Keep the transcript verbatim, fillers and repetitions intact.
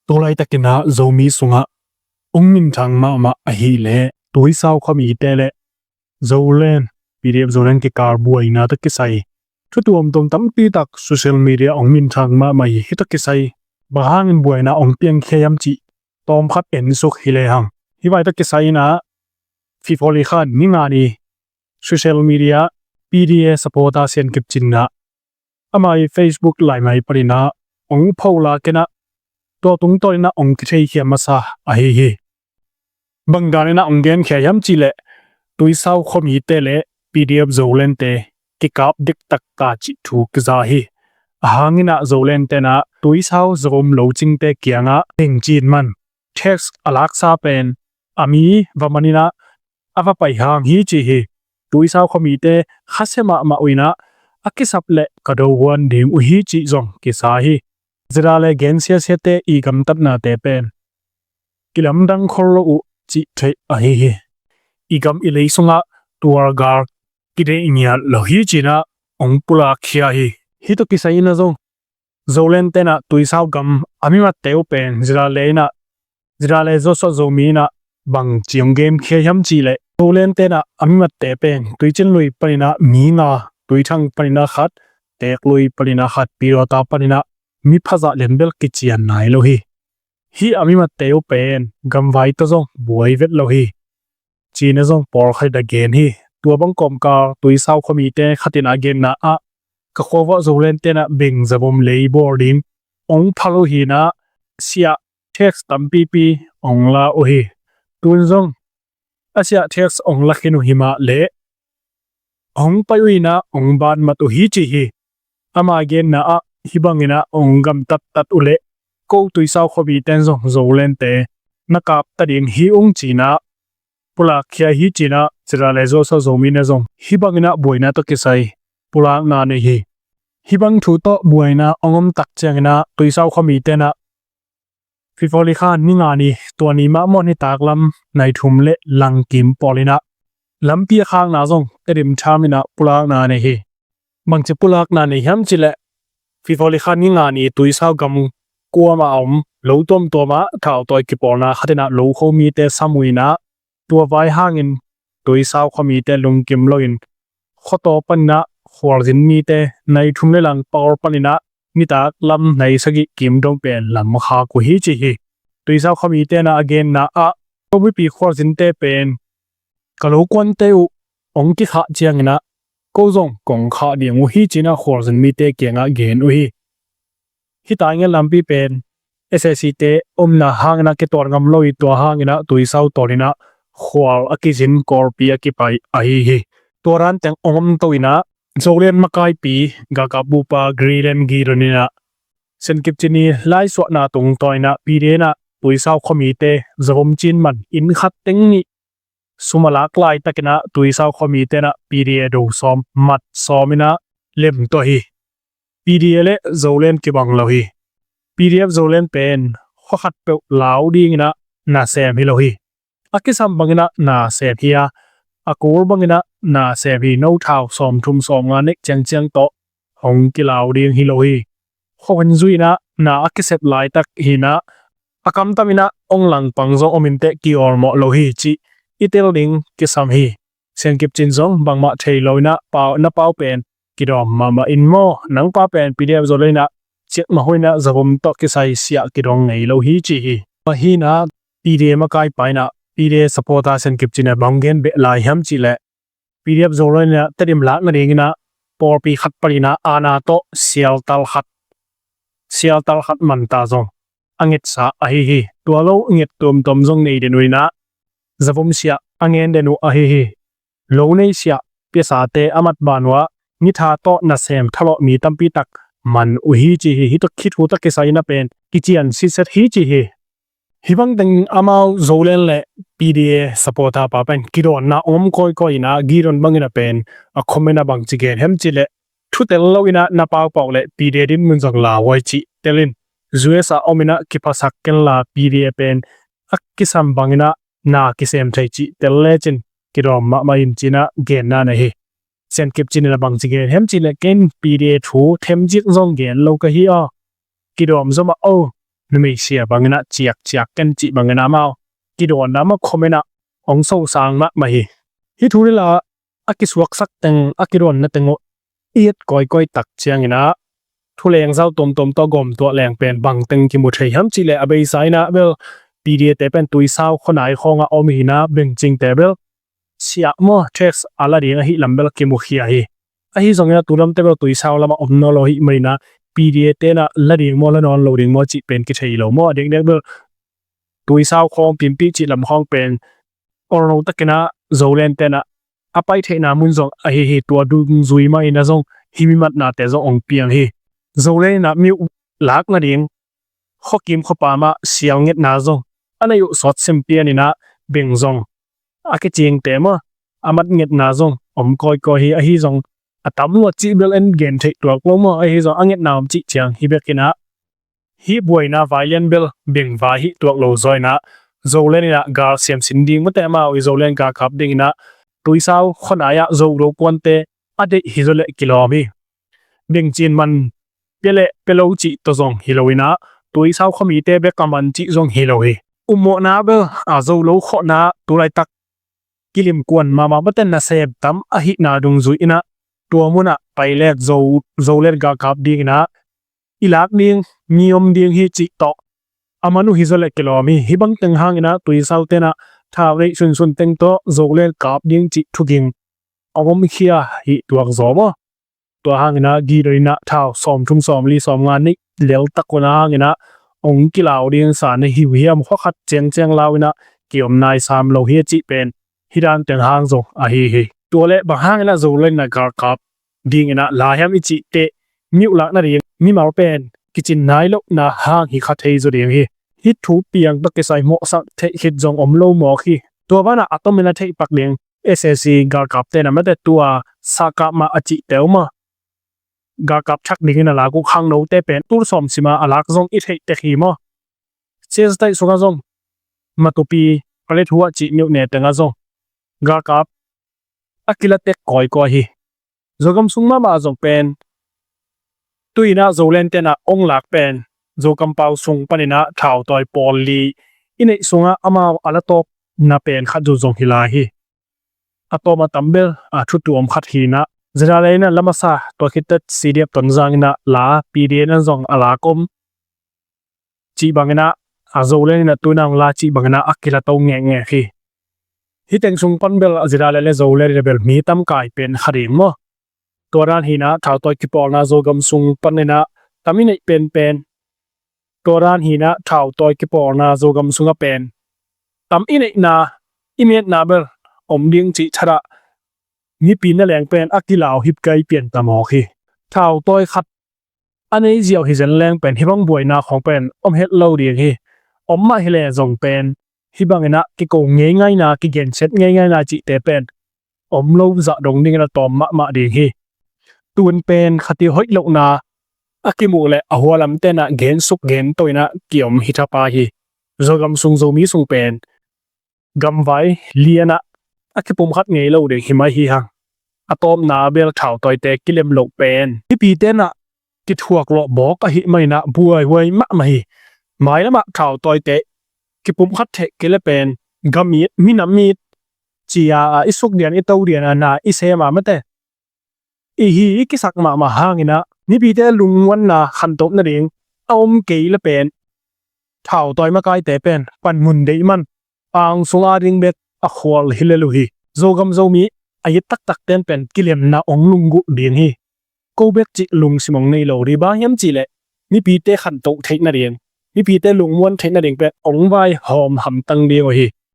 Tulaitakin ah Zomi sungah ong minthang mahmah ahih leh Tuisau khuamite le Zoland, P D F Zoland kikal buaina tawh kisai thu tuamtuam tampi tak social media ong minthang mahmah hi. Hih tawh kisai bang hangin buaina ong piangkhia hiam cih tawmkhat ensuk hi lehang, hih vai tawh kisai in ah February kha ni nga ni social media P D A supporter Sian Kip Cin in ah ama ii Facebook laimai panin ah ong pholak in ah tua tungtawn in ah ong kitheikhia masa ahi hi. Bang dan in ah ong genkhia hiam cih leh Tuisau khuamite le P D F Zolandte kikap diktak ta cih thu kiza hi. Ahang in ah Zolandte in ah Tuisau Zogam locingte kiangah ding cin man, tax a laksa pen a mi va man in ah a va pai hang hi ci hi. Tuisau khuamite khasia mahmah uh in ah a kisap leh ka do huan ding uh hi cih zong kiza hi. Zila le gensiasiate ii gamtatnate pen kilamdang khol lo uh cih theih ahi hi. Ii gam ii lei sungah tualgal kideih ngiat lo hi ci in ah ong pulakkhia hi. Hih tawh kisai in ah zong Zolandte in ah Tuisau gam a mimatte uh pen Zila le in ah, Zila le Joshua Zomi in ah bangci ong genkhia hiam cih leh Zolandte in ah a mimatte pen Tuicin Lui panin ah mi nga, Tuithang panin ah khat, Teeklui panin ah khat, Pilota panin ah mi phazah lian bel kician nai lo hi. Hih a mimatte uh pen gamvai tawh zong buai vet lo hi ci in ah zong pawlkhat in ah gen hi. Tua bang kawmkal Tuisau khuamite khat in ah a genna ah ka khua vuah Zolandte in ah beng Zogam lei bawl ding ong phal uh hi in ah siah tax tampipi ong la uh hi. Tun zong a siah tax ong la khin uh hi mah leh ong pai uh in ah ong banmat uh hi ci hi. Ama genna ah hih bang in ah ong gamtattat uh leh ko Tuisau khuamite in zong Zolandte na kap ta ding hi ung ci in ah pulakkhia hi ci in ah Zila le Joshua Zomi in ah zong hih bang in ah buaina tawh kisai pulakna nei hi. Hih bang thu tawh buaina ong om tak ciangin ah Tuisau khuamite in ah February kha ni nga ni, tua ni mah maw, nitak lam nai thum le lang kim pawl in ah lampi a khakna zong Tedim tham in ah pulakna nei hi. Bangci pulakna nei hiam cih leh February kha ni nga ni Tuisau gam kuamah a om lo tuamtuam ah thautawi kipawlna khat in ah lokho mite sam uh in ah tua vai hangin Tuisau khuamite lungkim loin khuataw panin ah khualzin mite nai thum le lang pawl panin ah nitak lam nai sagih kim dong pen lam khak uh hi ci hi. Tuisau khuamite in ah a genna ah ko mipi khualzinte pen ka lokuante uh ong kikhah ciangin ah ko zong kong khah ding uh hi ci in ah khualzin mite kiangah gen uh hi. Hih tainget lampi pen S A C te omna hangin ah kituat ngam lo hi. Tua hangin ah Tuisau tawn in ah khual a kizin Kawlpi a kipai ahi hi. Tua dan teng ong om to in ah Zoland makaipi galkap bupa Greenland Gideon in ah Sian Kip Cin ii laisuahna tungtawn in ah P D A in ah Tuisau khuamite Zogam cin man inn khat teng nih sum a lak laitakin ah Tuisau khuamite in ah P D A do sawm, mat sawm in ah lem tuah hi. P D A le Zoland kibang lo hi. P D F Zoland pen khua khat peuh lau dingin ah nasem hi lo hi. A kisam bangin ah nasem hi a, a kul bangin ah nasem hi. No thau sawmthum sawmnga nek ciangciang tawh hong kilau ding hi lo hi. Khuakhun zui in ah na a kisep laitak hi in ah a kamtam in ah ong langpang zong om inteh, kiawlmawh lo hi cih i tel ding kisam hi. Sian Kip Cin zong bangmah thei lo in ah pau, na pau pen kidawm mahmah in maw, nang pa pen P D F Zoland in ah ciakmah hun in ah Zogam tawh kisai siah kidong ngei lo hi ci hi. Ahi in ah P D A makaipa in ah P D A supporter Sian Kip Cin in ah bang gen beh lai hiam cih leh P D F Zoland in ah Tedim lak nadingin ah pawlpi khat panin ah aana tawh sialtal khat, sialtal khat manta zong a ngetsa ahi hi. Tua lo nget tuamtuam zong nei den uh in ah Zogam siah a ngen den uh ahi hi. Lo nei siah piasate a mat ban uh ah nitha tawh nasem thalawh mi tampi tak man uh hi ci hi. Hih tawh, hih thu tawh kisai in ah pen kician sitset hi ci hi. Hih bang teng amau Zoland le P D A supporter pa pen kidawnna om kawikawi in ah Gideon bangin ah pen a comment ah bangci gen hiam cih leh, thu tel lo in ah na paupau le P D A dinmun zong lauhuai cih tel in, U S ah om in ah kiphasak ken la P D A pen a kisam bangin ah na kisem thei cih tel lecin kidawm mahmah in ci in ah genna nei hi. Sian Kip Cin in ah bangci gen hiam cih leh, ken P D A thu themcik zong gen lo ka hi a, kidawm zaw mah o, numei sia bangin ah ciakciak ken cih bangin ah amau kidawnna mah comment ah hong sosang mahmah hi. Hih thu nila a kisuaksak teng, a kidawnna teng uh i et kawikawi tak ciangin ah thuleng zau tomtom tawh gawm tuah leng pen bangteng kimu thei hiam cih leh a beisa in ah bel P D A te pen Tuisau khuanai khawngah om hi in ah bengcingte bel siah maw, tax a la ding ahih lam bel kimukhia hi. Ahi zongin ah tu lamte bel Tuisau lamah om nawn lo ahih manin ah P D A te in ah la ding maw, la nawn lo ding maw cih pen kithei lo maw. A diakdiak bel Tuisau khawng, Pimpih cih lam khawng pen orno takin ah Zoland te in ah a pai theihna mun zong ahi hi. Tua dungzui mah in ah zong hih mi matnate zong hong piang hi. Zoland in ah mi uh lak nading khuakim khuapa mah sial ngetna zong a nei uh sawt sem pian in ah beng zong a kicingte maw, a mat ngetna zong om kawikawi hi. Ahi zong a tam lua cih bel en gen theih tuak lo maw. Ahi zong a ngetna om cih ciang hi bek in ah hih buaina vai lian bel beng vai hi tuak lo zaw in ah Zoland in ah gal siamsin ding mate, amau i Zoland galkap ding in ah Tuisau khuanai ah Zo lo kuante a deih hi zaw leh kilawm hi. Bengcin man pia leh pia lo cih tawh zong hi lo in ah Tuisau khuamite bek a man cih zong hi lo hi. Ummawhna bel a Zo lo khawhna tulaitak kilimkuan mahmah mate, nasem tam ahihna dungzui in ah tua munah pai lek Zo, Zoland galkap ding in ah i lak ding, mi om ding hi cih tawh a man uh hi zaw leh kilawm hi. Hih bangteng hangin ah Tuisau te in ah thau neih sunsun teng tawh Zoland kap ding cih thuging a omkhia hi tuak zaw maw. Tua hangin ah gidon in ah thau sawmthum, sawmli, sawmnga neih lel tak un ah hangin ah hong kilau ding sa na hi uh hiam, khuakhat ciangciang lau in ah kiom nai sam lo hi a cih pen hih dan teng hang zong ahi hi. Tua leh bang hangin ah Zoland in ah galkap ding in ah la hiam i cih teh mi uh lak nading mimal pen kicin nai lohna hang hi kha thei zaw ding hi. Hih thu piang tawh kisai mawhsak theih khit zong om lo mawk hi. Tua banah a tomin a theih pak ding S A C galkapte in ah mate, tua sakap mah a cihte uh maw, galkap thak dingin a lak uh khangnote pen tul sawm sima a lak zong i theih tek hi maw. Siasatai sungah zong Matupi, Paletwa cih mi uh ne tengah zong galkap a kila tek kawikawi hi. Zogam sung mahmah zong pen tu in ah Zoland te in ah hong lak pen Zokampau sung panin ah thautawi pawl li i neih sungah amau a la tawpna pen khat zu zong hi lai hi. A tawm a tam bel a thutuam khat hi in ah ZRA in ah la masa, tua khit teh C D F Tonzang in ah la, P D A in ah zong a lak om cih bangin ah, a Zoland in ah tu in ah hong la cih bangin ah a kila to ngekngek hi. Hih teng sung pan bel ZRA le Zoland in ah bel mi tam kai pen kha ding maw. Tua dan hi in ah thautawi kipawlna Zogam sung panin ah tam i neih penpen, tua dan hi in ah thautawi kipawlna Zogam sungah pen tam i neihna, i metna bel om ding cih thadah mipi na leng pen a kilau hip kai pian ta mawk hi. Thautawi khat a nei ziau hi zen leng pen hih bang buaina khawng pen om het lo ding hi. Om mah hi leh zong pen hih bangin ah kiko ngeingaina, kigensiat ngeingaina cihte pen om lo zah dong dingin a tawm mahmah ding hi. Tun pen khat i hoih lohna a kimuh leh a hualamte in ah gensuk gento in ah kiom hi thapai hi. Zogam sung, Zomi sung pen gamvai lian ah a kipumkhat ngei lo ding hi mai hi hang. A tawpna bel thautawite kilem loh pen mipite in ah kithuak lawh bawk ahih manin ah buaihuai mahmah hi. Mailamah thautawite kipumkhat theih kei leh pen gam it, minam it ci-a, a i suk dian, i to dian, a na i sem a mate i hi i kisak mahmah hangin ah mipite lungmuanna khantoh nading a om kei leh pen thautawi makaite pen panmun deih man, pang sung ading bek a khual hi lel uh hi. Zogam Zomi a it taktakte in pen kilemna hong lunggulh ding hi. Ko bek cih lungsim hong nei lo ding, bang hiam cih leh mipite khantoh theih nading, mipite lungmuan theih nading pen hong vaihawm hamtang ding uh hi.